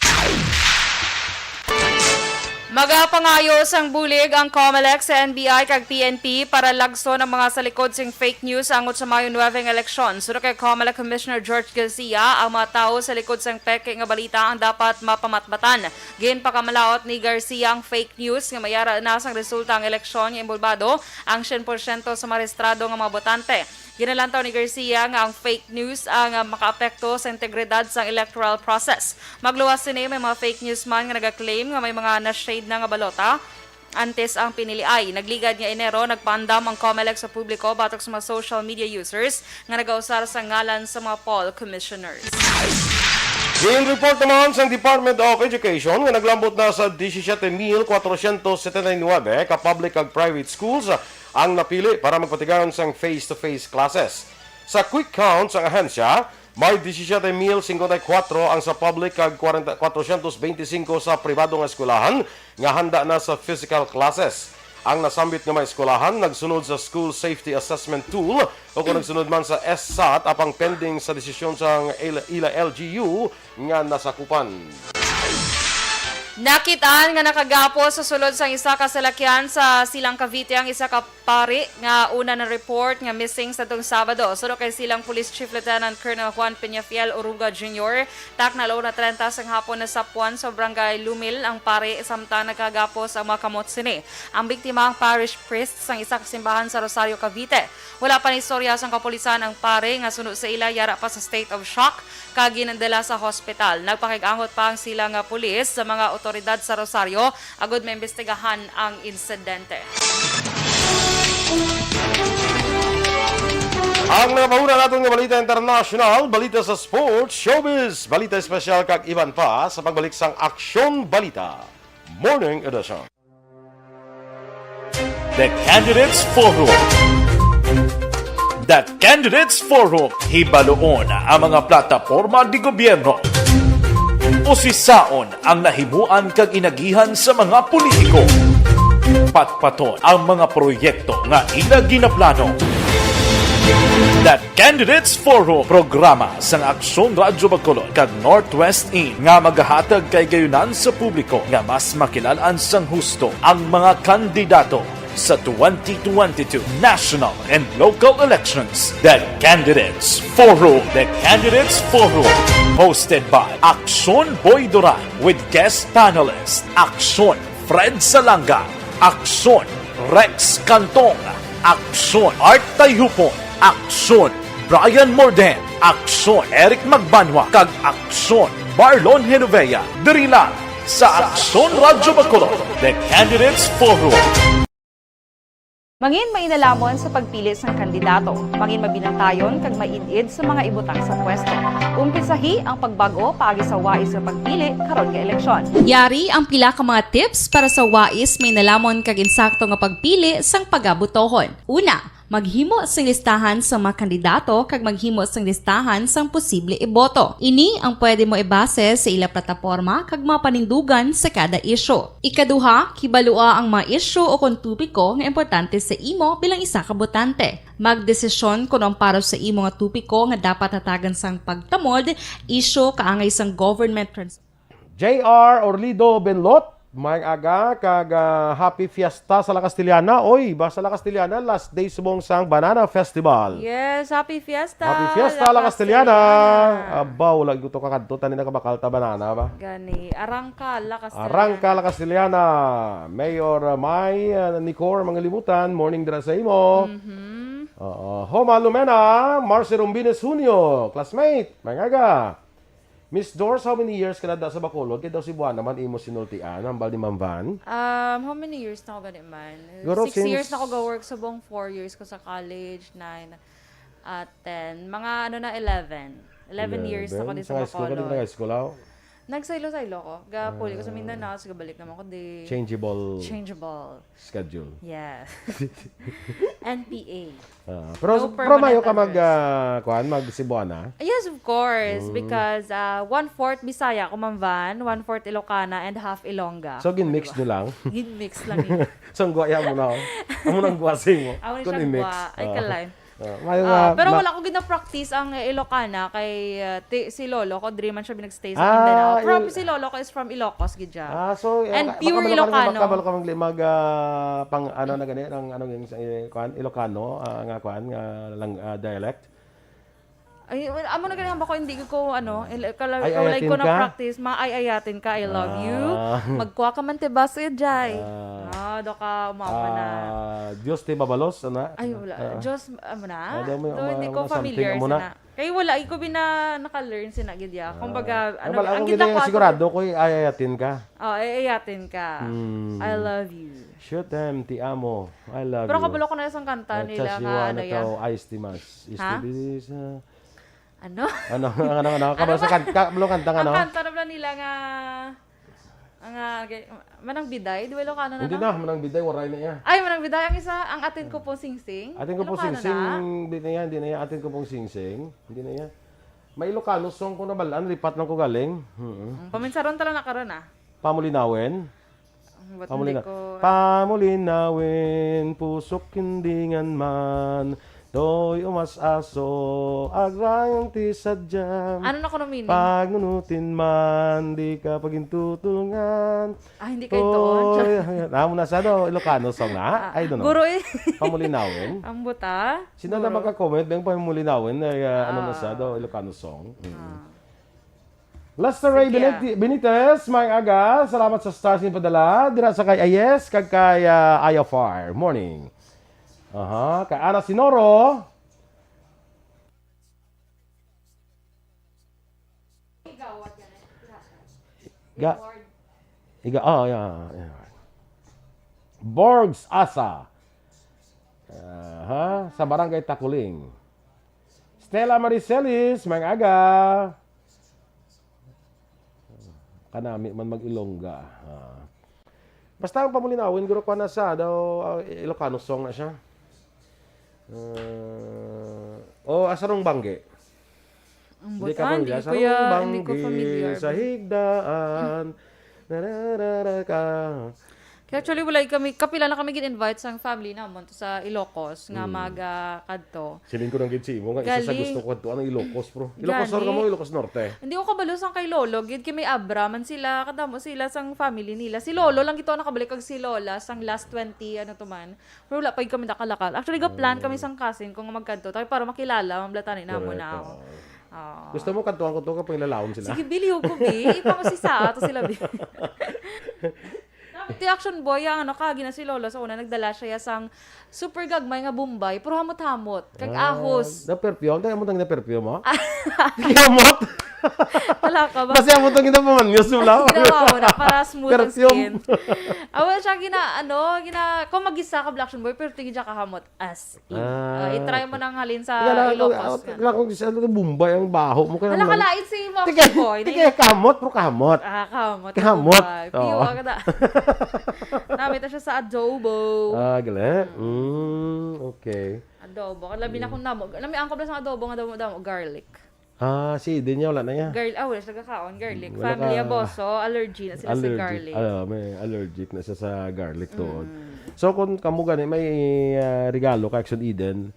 Magapangayo sang bulig ang Comelec sa N B I kag P N P para lagson ang mga sa likod sing fake news angot sa Mayo nuebe nga eleksyon. Suno kay Comelec Commissioner George Garcia, ang mga tawo sa likod sang peke nga balita ang dapat mapamatbatan. Ginpakamalaut ni Garcia ang fake news nga may ara na sang resulta ang eleksyon nga inbolbado ang syen porsyento sa mga rehistrado nga mga botante. Ginalantaw ni Garcia nga ang fake news ang, ah, makaapekto sa integridad sang electoral process. Magluwas sini, may mga fake news man nga nagaklaim nga may mga na-shade na nga balota antes ang piniliay. Nagligad nga Enero, nagpaandam ang Comelec sa publiko batok sa mga social media users nga nagausar sa ngalan sa mga poll commissioners. Gin-report naman sang Department of Education nga naglambot na sa disisyete mil kwatrocientos setenta y nuebe ka public kag private schools ang napili para magpatigayon sang face-to-face classes. Sa quick count sang ahensya, may disisyete mil singkwenta y kuwatro ang sa public kag kwarenta, kwatrocientos beintisinko sa pribado nga eskwelahan nga handa na sa physical classes. Ang nasambit nga mga eskwelahan nagsunod sa School Safety Assessment Tool o kung nagsunod man sa S sat, apang pending sa desisyon sang ila, ila L G U nga nasakupan. Nakit-an nga nakagapos sa sulod sang isa ka salakyan sa Silang Cavite ang isa ka pari nga una na-report nga missing sa tong Sabado. Suno kay Silang Police Chief Lieutenant Colonel Juan Peñafiel Uruga Junior, takna alas una trenta sang hapon nasapuan sa Barangay Lumil ang pari samtang nagkagapos ang mga kamot sini. Ang biktima ang parish priest sang isa ka simbahan sa Rosario, Cavite. Wala pa naistorya sang kapulisan ang pari nga suno sa ila yara pa sa state of shock kag ginadala sa hospital. Nagpakig-angot pa ang sila nga pulis sa mga otoridad sa Rosario agud maimbestigahan ang insidente. Ang nagapahuna naton nga balita internasyonal, balita sa sports, showbiz, balita espesyal kag iban pa sa pagbalik sang Aksyon Balita Morning Edition. The Candidates Forum. The Candidates Forum, hibaluon ang mga plataporma di gobyerno. Usisaon ang nahimuan kag inagihan sa mga politiko. Patpaton ang mga proyekto nga ila ginaplano. The Candidates Forum, programa sang Aksyon Radyo Bacolod kag Northwest In nga magahatag kay gayunan sa publiko nga mas makilal-an sang husto ang mga kandidato sa twenty twenty-two national and local elections. The Candidates Forum. The Candidates Forum. Hosted by Aksyon Boy Duran with guest panelist Aksyon Fred Salanga, Aksyon Rex Cantong, Aksyon Art Tayhupon, Aksyon Brian Morden, Aksyon Eric Magbanwa, kag Aksyon Marlon Genovea. Diri lang sa Aksyon Radyo Bacolod, The Candidates Forum. Mangin mainalamon sa pagpili sang kandidato. Mangin mabinantayon kag maid-id sa mga ibutang sa pwesto. Umpisahi ang pagbag-o paagi sa wais nga pagpili karon nga eleksyon. Yari ang pila ka mga tips para sa wais, mainalamon kag insakto nga pagpili sang pagabutohon. Una, maghimo sing listahan sa mga kandidato kag maghimo sing listahan sang posible iboto. Ini ang pwede mo ibase sa ila plataporma kag mga panindugan sa kada isyu. Ikaduha, kibalua ang mga isyu o kon topiko nga importante sa imo bilang isa ka botante. Magdesisyon kon ang para sa imo nga topiko nga dapat hatagan sang pagtamod, isyu, kaangay sang government trans- J R Orlido Benlot, may aga kag, ah, happy fiesta sa La Castellana. Oy, ba sa La Castellana, last day subong sang Banana Festival. Yes, happy fiesta, Happy fiesta, La Castellana. Aba, wala gyud to kakadto, tani nakabakal ta banana ba? Gani, arangka, La Castellana. Arangka, La Castellana. Mayor, uh, May, uh, Nicor Mangalimutan, morning dira sa imo. Mhm. Oo. Homa Lumena, Marcy Rombines Junio, classmate, may aga. Miss Dors, how many years ka na da sa Bacolod? Kay daw Cebuana man imo sinultian, hambal ni Ma'am Van. Um, how many years na ako gani man? Siguro Six years na ako since ga-work subong, four years ko sa college, nine, at ten. Mga ano na, eleven. Eleven years na ako Eleven? di sa Sa high school ka, di Bacolod. nag-high school ako? Nagsaylo-saylo ko. Gapuli ko sa Ah. Mindanao, tapos gabalik naman ko di. Changeable. Changeable. Schedule. Yes. N P A. Ah, pero, No pero mayo permanent ka mag, address. ah, kuan, mag Cebuana? Yes, of course. Mm. Because, ah, one-fourth Bisaya ko, Ma'am Van, one-fourth Ilocana, and half Ilongga. So, gin-mix Diba? nyo lang? Gin-mix lang yun. So, ang guwa mo na, oh. Amo nang guwa sa imo. Amo ni Kung siyang i-mix. guwa. Ay, Ah. kalay. Ah, may Ah, mga pero ma- wala ko gina-practice ang Ilocana kay, ah, ti-, si lolo ko, diri man siya binag-stay sa Ah, Mindanao. From, Il- si lolo ko is from Ilocos, gid siya. Ah, so, eh, And baka pure kabalo ka, Ilocano. kabalo ka mag-, mag, ah, pang, ano na gani, ang, ano yung, eh, kuan, Ilocano, ah, nga kuan, nga lang, ah, dialect? Ay, well, amo na gani, hamba ko, hindi ko, ano, il-, kala-, Ay, kalay ayatin ko na ka? practice, ma-, ay, ayatin ka, I love you. Ah. Magkuha ka man, te, bas, eh, Jai. Ah. Ah, do ka, umama na. Ah, Diyos ti mabalos, ana? Ay, wala. Ah. Diyos, amo na? Ah, daw may Do, hindi uma-, ko uma something, familiar amo na? sana. Kay wala, iko bina-, naka-learn sina gid ya. Ah. Kumbaga, Ay, ano, wala, ang ako gid ginakuha ko sigurado ko, ay, ayatin ka. Oh, ay, ayatin ka. Hmm. I love you. Shoot them, ti amo. I love Pero you. kabalo ko na isang kanta Ay, nila just you nga, wanna ano ya. tell ice ti mas. Is Ha? to be sa Ano? Ano, ano, ano, ano? Kabalo Ano sa ba? kan-, kabalo kanta nga, Ang no? kanta na pala nila nga, nga, okay, Manang Biday, di ba Ilocano na Hindi na? na, Manang Biday, waray na iya. Ay, Manang Biday, ang isa, ang Atin Ko Pong Singsing. Atin Ko Pong Ilocano Singsing, na? hindi na iya, hindi na iya. Atin Ko Pong Singsing, hindi na iya. May Ilocano song ko nabalaan, lipat lang ko galing. Mm. Mm, paminsaron tala na karon, ah. Pamulinawen. Ba't Pamulina-, hindi ko, ano? Pamulinawin, pusok hindingan man, doy umas-aso, agrang ti sadya. Ano na kuno meaning? Pagnunutin man, di ka pagintutulngan. Ah, hindi kayo tuon. Oy, amo na sa do, Ilocano song na? Ah, I don't know. Guro eh. Pamulinawin. Ang buta. Sino na Guro. maka-comment, bang pamulinawin, ay, ah, ano na Ah. sa do, Ilocano song? Mm. Ah. Lester Ray Sige, ah. Beniti-, Benitez, may aga. Salamat sa stars nga padala. Dira sa kay Ayes, kag kay, ah, Ayafar. Morning. Aha, kay Ana Sinoro. Ga-, iga, oh, yeah, yeah. Borgs Asa. Aha, sa Barangay Takuling. Stella Maricelis, may aga. Kanami man mag-Ilongga. Ah. Basta ang pamulinawin, guro, kuha na sa, daw, ah, Ilocano song na siya. Ah, o, Asarong Bangge. Ang Hindi ka buta, hindi familiar? ko Asarong ya, hindi ko Bangge familiar, sa be. higdaan. Nararara ka. Kaya actually, wala kami, kapila na kami gin-invite sang family namon to sa Ilocos nga Hmm. mag, ah, kadto. Siling ko nang gid si imo nga isa sa Galing. gusto ko kadto ang Ilocos, bro. Ilocos Sur Gani. ka mo, Ilocos Norte. Hindi ko kabalo sang kay Lolo, gid kay may abra man sila, kadamo sila sang family nila. Si Lolo lang gito nakabalik kag si Lola sang last twenty, ano to man. Pero wala pa gid kami nakalakal. Actually, ga-plan kami Mm. sang cousin ko nga magkadto tayo para makilala, mablatani namo Correct, na ako. oo. Oo. Gusto mo kadtuan ko to kapag lalawon sila? Sige, biliw ko, bi. Ipang si sa ato sila, bi. Ti Action Boy, ang ano, kagi na si Lolo sa una, nagdala siya sang super gagmay nga Bombay, pero hamot-hamot, kag Ah, ahos. na-perfume? Tayo mo tang na-perfume, ha? Hamot? Wala ka ba? Basta mo itong ginapaman niya, sulaw. Ginawa mo na para smooth ang Perfume. skin. Ah, well, siya gina, ano, gina, kung mag-isa ka, Black Action Boy, pero tingin siya kahamot. As in. Ah. Ah, i-try mo nang halin sa Wala, Ilocos wala, nga. wala akong isa, ano, Bombay ang baho mo, kaya Hala, naman. kalain si Black Tika, Action Boy. tika, kamot, pero kamot. Ah, kamot. Kamot. Bombay. Piyo Oo. ka na. Namit na siya sa adobo. Ah, gali? Mm. Mm, okay. Adobo. Labi na Mm. kung namo. Alam mo, ang kabla sa adobo nga damo-damo, garlic. Ah, si Eden niya, wala na niya. Gar-, ah, wala siya nagkakaon, garlic. Mm, wala Family ka Aboso, allergy na sila sa Allergic. garlic. Ah, may allergic na siya sa garlic tuod. Mm. So, kung kamo gani, may, ah, regalo ka, Action Eden,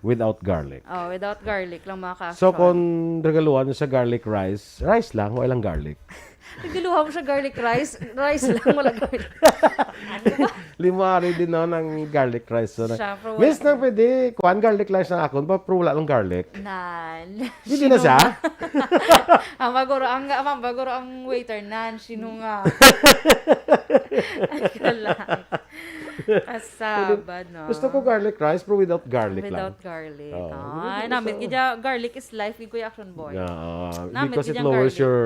without garlic. Oh, without garlic lang, mga So, ka-action. kung regaluhan niyo sa garlic rice, rice lang, wala lang garlic. Regaluhan mo siya garlic rice, rice lang, wala garlic. Ano ba? Limari din, no, ng garlic rice. So, na, Siya, for Miss, what? nang pwede, kuan, garlic rice na akon, pa, pero wala lang garlic. Nan. Hindi na siya? Sinunga. Ang maguro, ang, ang maguro ang waiter, nan, sinunga. Ay, kalang. Kasaba, no? Gusto ko garlic rice, pero without garlic lang. Without garlic. Oo, Ay, hindi namit ko gid ya, garlic is life, gid, Kuya Action Boy. Yeah, uh, Namit because gid it yang lowers garlic. your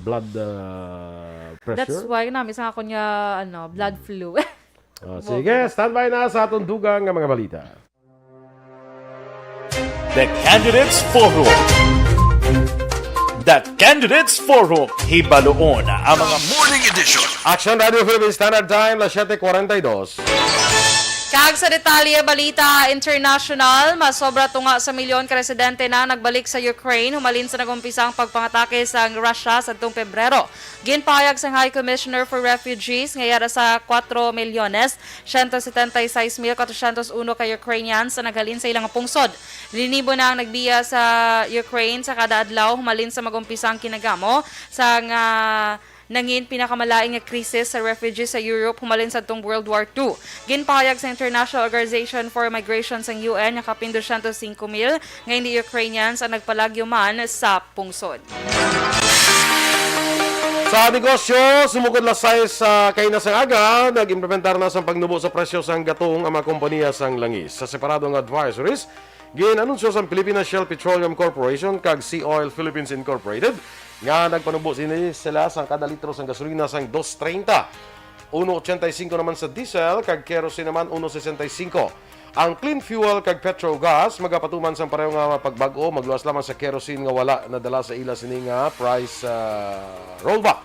blood, uh, pressure. That's why namit sa ako niya, ano, blood flu. Ah, Bobo. sige, standby na sa atong dugang nga mga balita. The Candidates Forum. The Candidates Forum. Hibaluon ang mga morning edition. Action Radio Philippines Standard Time, las siete cuarenta y dos. Kag sa detalye, balita international, mas sobra tunga sa milyon ka residente na nagbalik sa Ukraine humalin sa nag-umpisa ang pagpangatake sang Russia sadtong Pebrero. Ginpahayag sang High Commissioner for Refugees nga yara sa cuatro milyones ciento setenta y seis mil cuatrocientos uno ka Ukrainians ang naghalin sa ilang pungsod. Linibo na ang nagbiya sa Ukraine sa kada adlaw humalin sa mag-umpisa ang kinagamo sa nga nangin pinakamalain nga krisis sa refugees sa Europe humalin sadtong World War Two. Ginpahayag sa International Organization for Migration sang U N nga kapin dosyentos singko mil nga hindi Ukrainians ang nagpalagyo man sa pungsod. Sa negosyo, sumugod las sais sa kaina sang aga, nag-implementar na sang pagnubo sa presyo sang gatong ang mga kompanya sang langis. Sa separado nga advisories, gin-anunsyo sang Philippine Shell Petroleum Corporation kag Sea Oil Philippines Incorporated nga nagpanubo sini sila sang kada litro sang gasolina sang dos treinta, uno ochenta y cinco naman sa diesel, kag kerosene naman, uno sesenta y cinco. Ang Clean Fuel kag Petro Gas magapatuman sang pareho nga pagbag-o, magluwas lamang sa kerosene nga wala nadala sa ila sini nga price, ah, rollback.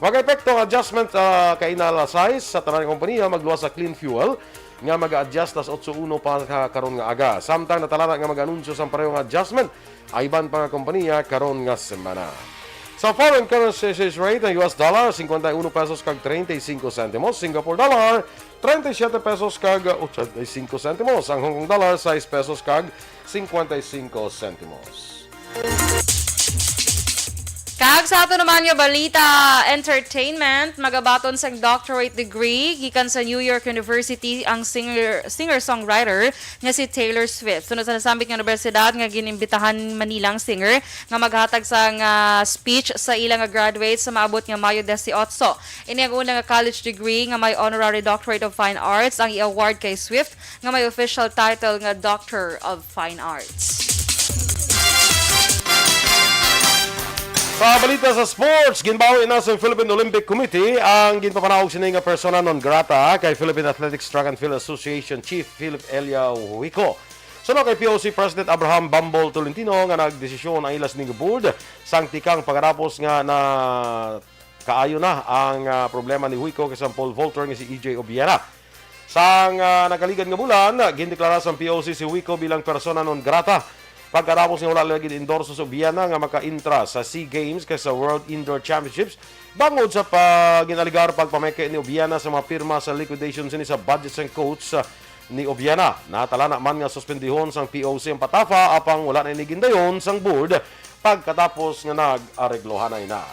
Mag-epekto ang adjustment, ah, kaina las sais sa tanan nga kompanya, magluwas sa Clean Fuel nga mag-adjust las otso uno pa ka-, karon nga aga. Samtang natalana nga mag-anunsyo sang pareho nga adjustment ang iban pa nga kompanya karon nga semana. Sa foreign currency exchange rate, ang U S dollar, cincuenta y uno pesos kag treinta y cinco centimos, Singapore dollar, treinta y siete pesos kag ochenta y cinco centimos, ang Hong Kong dollar, sais pesos kag cincuenta y cinco centimos. Kag sa ato naman nga balita, entertainment, magabaton sang doctorate degree gikan sa New York University ang singer, singer-songwriter nga si Taylor Swift. Sunod sa nasambit nga universidad nga ginimbitahan man nila ang singer nga maghatag sang, ah, speech sa ila nga graduates sa maabot nga Mayo dieciocho. Ini ang una nga college degree nga may honorary Doctorate of Fine Arts ang i-award kay Swift nga may official title nga Doctor of Fine Arts. Sa balita sa sports, ginbawi na sa Philippine Olympic Committee ang ginpapanaog sini nga persona non grata kay Philippine Athletics Track and Field Association Chief Philip Elia Huico. Suno kay P O C President Abraham Bambol Tolentino nga nagdesisyon ang ila sining board sang tikang pagkatapos nga na kaayo na ang, ah, problema ni Huico kay sa pole vaulter nga si E J Obiena. Sang, ah, nakaligad nga bulan, gindeklara sang P O C si Huico bilang persona non grata pagkatapos nga wala lang gid endorso si Obiena nga maka-intra sa SEA Games kag sa World Indoor Championships bangod sa pag-, ginalegar pagpameke ni Obiena sa mga pirma sa liquidation sini sa budget sang coach, ah, ni Obiena. Natalana man nga suspendihon sang P O C ang patafa, apang wala na ini gindayon sang board pagkatapos nga nag-areglohanay na.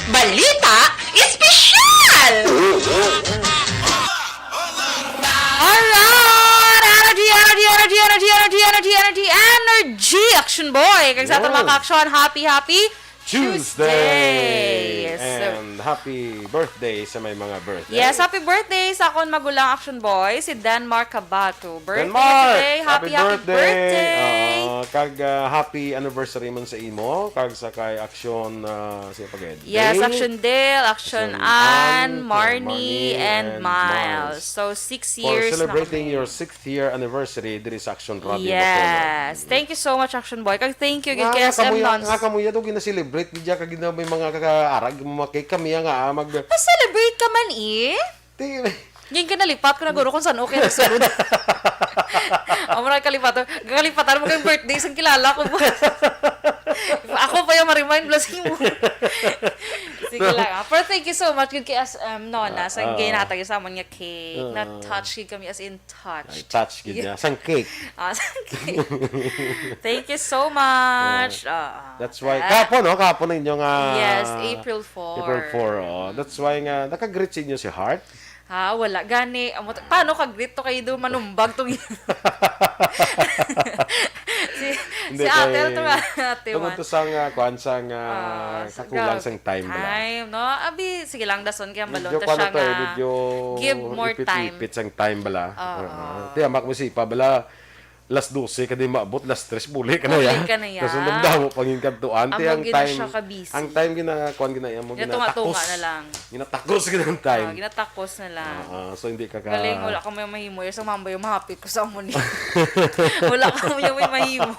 Balita Espesyal! Alright! Energy, energy, energy, energy, energy, energy, energy, energy, Action Boy! Kag sa aton mga Yes. ka-action, happy, happy Tuesday! Tuesday! And happy birthday sa may mga birthday. Yes, happy birthday sa akon magulang, Action Boy, si Denmark Cabato. Birthday Denmark! Today. Happy, happy, happy birthday! Birthday! Oo, kag, ah, happy anniversary man sa imo, kag sa kay Action, ah, siya pa gid? Yes, Dale? Action Dale, Action Action Ann, Ann, Marnie, Marnie, and and Miles. Miles. So, six For years na celebrating kami. Your sixth year anniversary diri sa Action Radio Yes. Bacolod. Thank you so much, Action Boy. Kag thank you gid Nga, kay nga kamuya, S M Nons. Nga kamuya daw gina-celebrate gid ya kag gina-, may mga kakaarag, mga cake kami nga, ah, mag- Pa-celebrate ka man, eh. Ti- Ngayon ka nalipat ko na guro kung saan okay na sulod. Amo na kalipat. Kalipatan mo kay birthday, isang kilala ko ba? Ako pa yung ma-remind, blessing mo. Sige lang, ah. Pero thank you so much, good kay S M, no, na sa Ah, ah. Ginatag sa amon nga cake. Ah. Na-touch gid kami, as in touched. Ay, touch gid Yeah. niya. Sang cake. Ah, sang cake. Thank you so much. Yeah. Ah, ah. That's why, Ah. kahapon, no? Kahapon ang inyong, ah, Yes, April four. April four, oh. That's why nga, nakagreet sa inyo si Heart? Ha, wala. Gani, amo to, paano ka greet to kayo doon? Manumbag tong si, Hindi, si Atel kay to nga, ate tungod man. To sa nga, kuwan, sa nga, Ah, sa kakulang ga-, sang time bala. Time, no? Abi, sige lang, dason kaya Medyo balon ta kuwan siya to, eh, nga medyo give more time. Ipit-ipit sang time bala. Oo. Oo. Tiyamak mo si pa bala, las dose ka di maabot, las tres buli ka na Buli ya. Ka na ya. Tapos ang damdamo pangin kantuan. Ti Amo ang gid na time, siya ka-busy. Ang time gina-, kuwan gina-, amo Ginatunga-tunga ginatakos. Na lang. Ginatakos gid ang time. Ah, ginatakos na lang. Ah, ah, so hindi ka ka- Galing, wala ka may mahimo. Yung sa mamba yung mahapit ko sa amo ni. Wala ka may mahimo.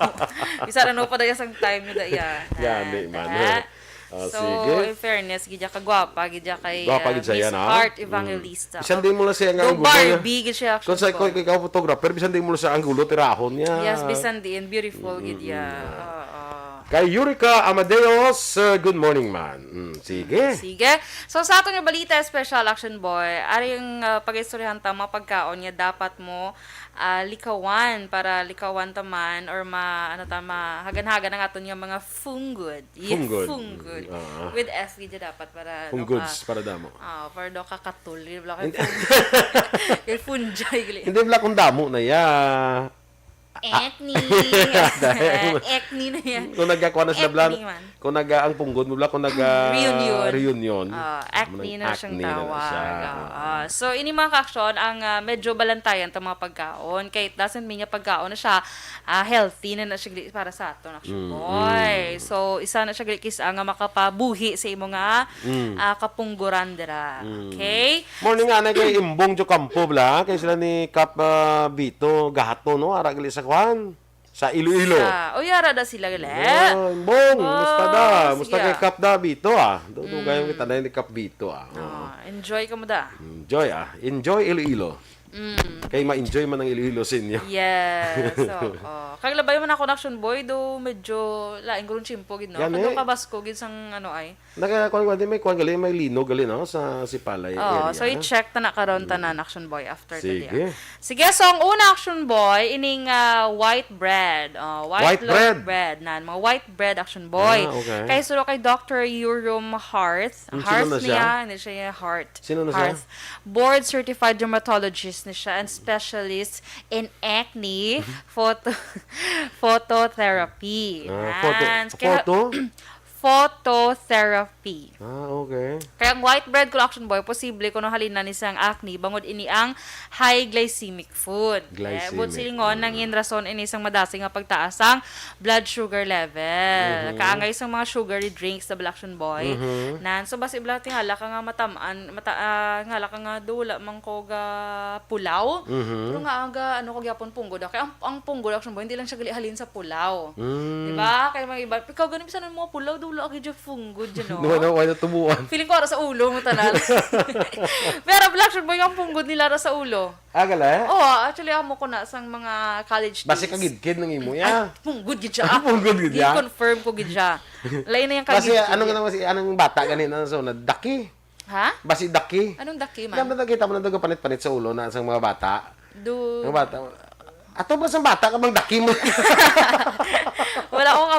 Isa na no pa daya sang time nyo daya. Gani man. Ah, So, sige. In fairness, gid ya kagwapa, gid ya kay, Gwapa uh, gid siya Miss yan, ha? Art Mm. Evangelista. Bisan di mo lang siya nga Go ang gulo, Barbie, gid siya, actually, Kung sa ko. Ikaw, ikaw photographer, bisan di mo lang siya ang gulo, tirahon niya. Yes, bisan diin, beautiful, gid ya. Mm, mm, mm. Oo. Kay Yurika Amadeus, uh, good morning, man. Mm, sige. Sige. So, sa aton nga balita, special action boy, aring, uh, pag-istoryahan ta, mga pagkaon nga dapat mo, uh, likawan para likawan ta man or ma-, ano ta, mahagan-hagan ang aton nga mga funggod. Yes, Funggod. Funggod. Mm, ah. With F gid dapat para, ano, Funggod ka, para damo. Ah, para daw ka katulid, wala kay Hindi. Funggod. Kay fungi, gali. Hindi, wala kung damo na ya. Acne. Dahil Acne na yan. Kung nagkakuha na sila, Acne blan-, man. Kung naga-, ang punggod mo, bla, kung naga-, Reunion. Reunion. Ah, acne Muna na siyang acne na na tawag. Siya. Oo. So, ini mga ka-action, ang, ah, medyo balantayan ta mga pagkaon. Kay it doesn't mean nga pagkaon na siya, ah, healthy na na siya gali para sa aton, action Mm, boy. Mm. So, isa na siya gali kis-a nga makapabuhi sa imo nga, Mm. ah, kapungguran dira. Mm. Okay? Morning nga na kay Imbong Jocampo, bla. Kay sila ni Kap, ah, Bito Gahato, no? Ara gali sa kwan. Sa Iloilo. Sa, o, yara da sila gali. Ah, Imbong, Oh, musta da? Musta sige. Kay Kap da, Bito, ah? Dugay Mm. kita na ni Kap Bito, ah. Oo. Ah, enjoy ka mo da. Enjoy, ah. Enjoy Iloilo. Mm. Kay ma-enjoy man ang Iloilo sa inyo. Yes. So, oh. Kag labay man ako na action boy, do medyo lain gurong tiyempo gid, no? Yan, Kag eh. Pabasko gid sang ano ay. Naka-, kuwan, kuwan, di may kuwan gali, may linog gali, no? Sa Sipalay Oo, area. So i-check ta na karon Mm. tanan, action boy, after Sige. Today. Sige, so ang una, action boy, ining, ah, white bread. Oh, white White loaf bread. Bread, nan. Mga white bread, action boy. Ah, okay. Kay suro kay Doctor Eurum Hart. Mm, sino Hart na siya? Niya, hindi siya yung Heart. Sino na siya? Heart. Board certified dermatologist ni siya and specialist in acne Mm-hmm. photo-, phototherapy. Ah, photo-, Yan. Kaya photo? Phototherapy. Ah, okay. Kaya ang white bread ko, action boy, posible kuno halina ni sang acne, bangod ini ang high glycemic food. Glycemic. Eh, but silingon, Mm. nangin rason ini sang madasig nga pagtaas sang blood sugar level. Mm-hmm. Kaangay sang mga sugary drinks, double action boy. Mm-hmm. Nan, so basi bala tingala ka nga matamaan, mata-, ah, ngala ka nga do wala man ko ga pulaw. Mm-hmm. Pero nga aga, ano ko gyapon punggod. Kaya ang, ang punggod, action boy, hindi lang siya gali halin sa pulaw. Mm. Di ba? Kaya mga iba, ikaw ganun, bisan ang mga pulaw, do wala ka dyan punggod dyan, no? Wala, wala tubuan. Feeling ko ara sa ulo mo tanan. Pero black shirt boy, ang punggod nila ara sa ulo. Ah, gala? Oo, actually, amo ko na sang mga college Basi days. Kagidkid ng imo, ya. Ay, punggod gid siya. Punggod gid, ya. Confirm ko gid siya. Lain na yung Basi, kagidkid ano nga niya. Naman si, anong bata ganina, so, nadaki? Ha? Basi daki? Anong daki man? Alam mo, nakita mo na nagapanit-panit sa ulo na sang mga bata? Do- Mga bata. Ato ba sa bata ka bang daki mo? Wala ko ka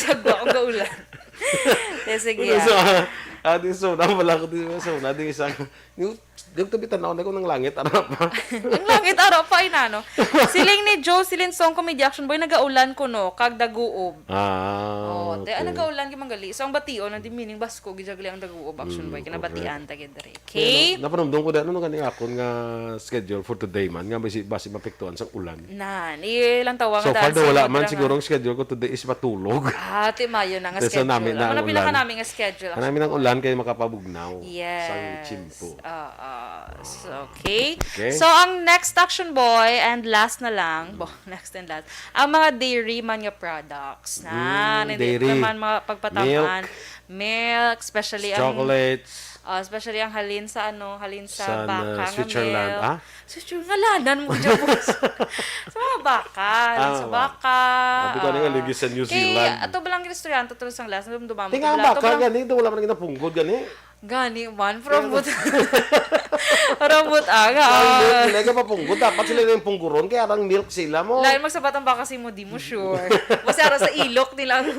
sagwa ko gaulan. Sige, Ano ah. sa, ah, di so, na wala ko, di so, na di isa. Di, di ko tabi tanaw na ko ng langit, ano pa? Ang langit, ara pa, inano. Siling ni Jocelyn Song, comedy action boy, nagaulan ko, no, kag daguob. Ah, Oh, te, ah, okay. nagaulan, gid man gali. So, ang bation, ang di meaning, basko, gid gali ang daguob, action boy, Mm, kinabatian correct. ta gid diri. Okay? Pero, napanumdum ko, di, ano, gani akon nga schedule for today man, nga basi, basi mapektuhan sa ulan. Nan, ilang tawa nga So far, daan sa wala mga man dra-, siguro ang schedule ko today is matulog. Ah, ti mayo na nga Kaysa schedule. nami na Amo na ang ulan. pinakanami nga schedule, Kanami ng actually. ulan kay makapabugnaw Yes. sang tiyempo. Oo. So, okay. Okay. So, ang next action boy and last na lang, bo, next and last, ang mga dairy man nga products na, Mm, hindi dairy. naman mga pagpataman. Milk. Milk, especially ang Chocolates. Ah, especially ang halin sa ano, halin sa Sa, baka uh, nga Switzerland, milk. ah? Switzerland, ngalanan mo dyan po. Sa mga baka, Ah, sa wa- baka. Sabi ko, ano nga, ah, lagi sa New kay, Zealand. ato ba lang istoryahan to, to sang last, nung dumamo Tinga to ang bala, ato baka, ba lang gani, ito wala man ginapunggod, gani. Gani man, Pero parang but-, parang but-, aga. Ang milk, nila ka papunggod, dapat sila na yung pungguron, kaya ang milk sila mo. Lain magsabat ang baka sa imo, di mo sure. Basta ara sa ilok nila ang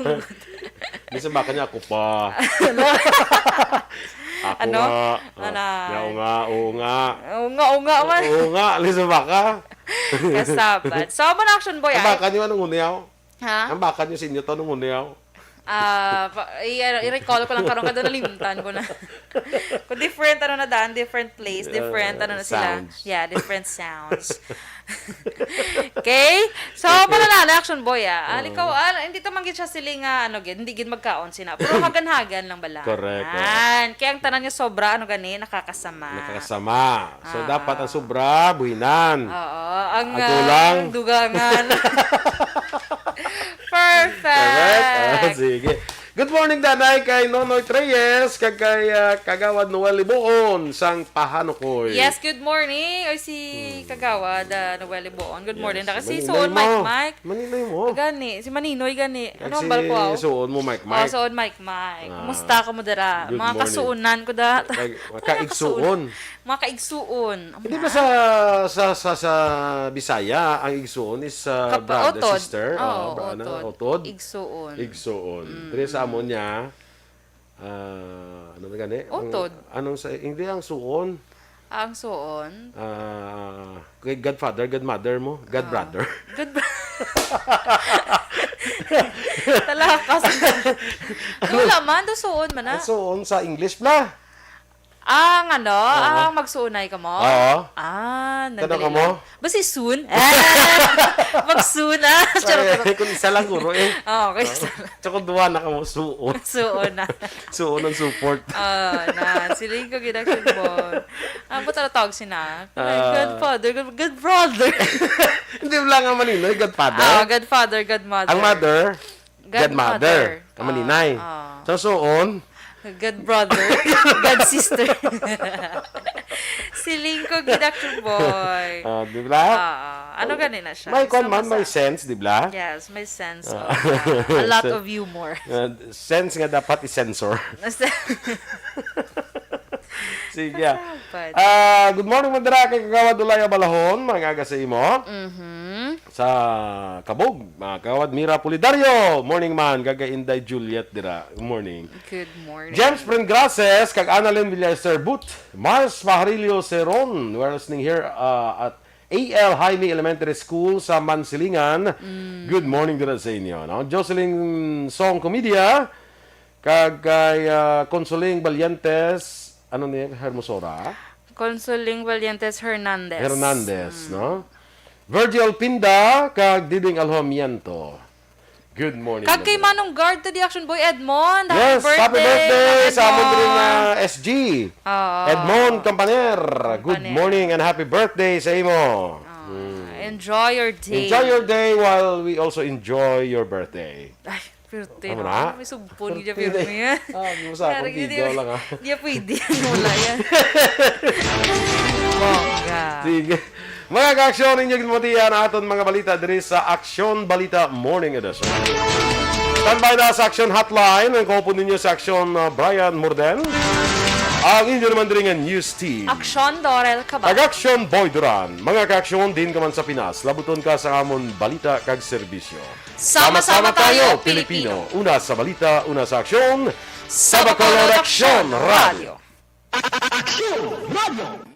Minsan baka niya, "Ako pa." Ako Ano? nga. Oh, Ana? nga, oo nga, oo nga. Oo nga, oo nga man. Oo nga, alis ang baka. Kasabat. So, amo na, action boy, Ang ay. baka niyo, anong huniyaw? Ha? Ang baka niyo sa inyo to, anong huniyaw? Ah, pa, i-, i-recall ko lang karon, kado nalimtan ko na. Kung different, ano na daan, different place, different, Uh, ano na sila. sounds. Yeah, different sounds. Okay? So, panalala, action boy, ah. Ah, Oo. likaw, ah, hindi to man gid siya siling nga, ano, gid, hindi gid magkaon sina. Pero hagan-hagan lang bala. Correct, oo. Yan. Kaya ang tanan nga sobra, ano gani, nakakasama. Nakakasama. So, Ah. dapat ang sobra, buhinan. Oo. Ang, Ang ah, kulang. ang dugangan. Perfect. Correct? Ah, sige. Good morning, Danay, kay Nonoy Reyes, kag kay, ah, Kagawad Noel Libuon, sang Pahanukoy. Yes, good morning. Oy, si Hmm. Kagawad, ah, Noel Libuon. Good morning. Yes. Daka si Maninoy Suon, mo. Mike, Mike. Maninoy mo. Gani, si Maninoy gani. Kag Ano ang si bal ko, aw? Suon mo, Mike, Mike. Oh, Suon, Mike, Mike. Ah, Kumusta ka mo dira? good Mga morning. kasuunan ko da. Kag, Mga kaigsuon. kasuun-, mga kaigsuon. Hindi ba sa, sa, sa, sa Bisaya, ang igsuon is, ah, Kapa-, brother, utod. sister? Oo, Ah, bra-, ano, utod. utod? Igsuon. Igsuon. Mm. Pero sa amon niya, ah, ano na gani? Ang, Utod. anong sa, hindi ang suon. Ang suon? Ah, kay godfather, godmother mo, Ah, godbrother. godbro-, Talakas. Wala man, do suon man na. Ang suon sa English, bla. Ang ano, Oo. ang magsuunay ka mo? Oo. Ah, Tanaw ka nagdali mo? lang. Basi soon? Ah, magsoon, ah. Charot, Ay, charot. kung isa lang, guro, eh. Oo, kung isa lang. Tsaka duwa na ka mo, suon. Suon na. Suon ang support. Ah, na, siling ko gid, action boy. Ang buta na tawag sina? Ah. Godfather, god-, godbrother. Hindi mo lang ang Maninoy, godfather? Ah, godfather, godmother. Ang mother, Godmother. godmother. Ang Maninoy. Ah, ah. Sa suon, God brother, God sister. Siling ko gid, Action Boy. Ah, di ba? Ah, ano gani na siya? May kwan man, Sama may sa- sense, di ba? Yes, may sense of Ah. uh, a lot So- of humor. Ah, sense nga dapat i-censor. Sige. Kasabot. Ah, good morning, Madara, kay Kagawad Ulay Abalahon, mga aga sa imo. Mhm. Sa Kabog, mga Kagawad Mira Pulidario, morning man, kag kay Inday Juliet dira, morning. Good morning. James Prengrases, kag Annalyn Villaester But, Mars Pajarillo Seron, we're listening here uh, at A L Jaime Elementary School sa Mansilingan. Mm. Good morning dira sa inyo. No? Jocelyn Song Comedia, kag kay uh, Consoling Valientes, ano ni Hermosora? Consoling Valientes Hernandez. Hernandez, no? Virgil Pinda, kag Diding Alhomiento. Good morning. Kag kay Madara. Manong Guard to the Action Boy Edmond. Yes, happy birthday Kang sa amon diri nga Edmond. S G. Oo. Edmond Campaner, good Campaner. morning and happy birthday sa imo. Ah, enjoy your day. Enjoy your day while we also enjoy your birthday. Ay, birthday Ano na. na? May sugpon niya, Birthday. pero niya. Ah, di mo sa akong Lagi video di- lang, ah. Di pwede. Wala yan. Bongga. Sige. Mga ka-aksyon, inyo ginmatian aton mga balita diri sa Aksyon Balita Morning Edition. Standby na sa Aksyon Hotline, ang kaupod ninyo sa Aksyon, uh, Brian Morden. Ang inyo naman diri nga news team. Aksyon, Dorel Cabal. Kag Aksyon, Boy Duran. Mga ka-aksyon, din ka man sa Pinas, labuton ka sa amon balita kag serbisyo. Sama-sama tayo, Pilipino. Una sa balita, una sa aksyon. Sa Bacolod Aksyon Radio. Aksyon Radio.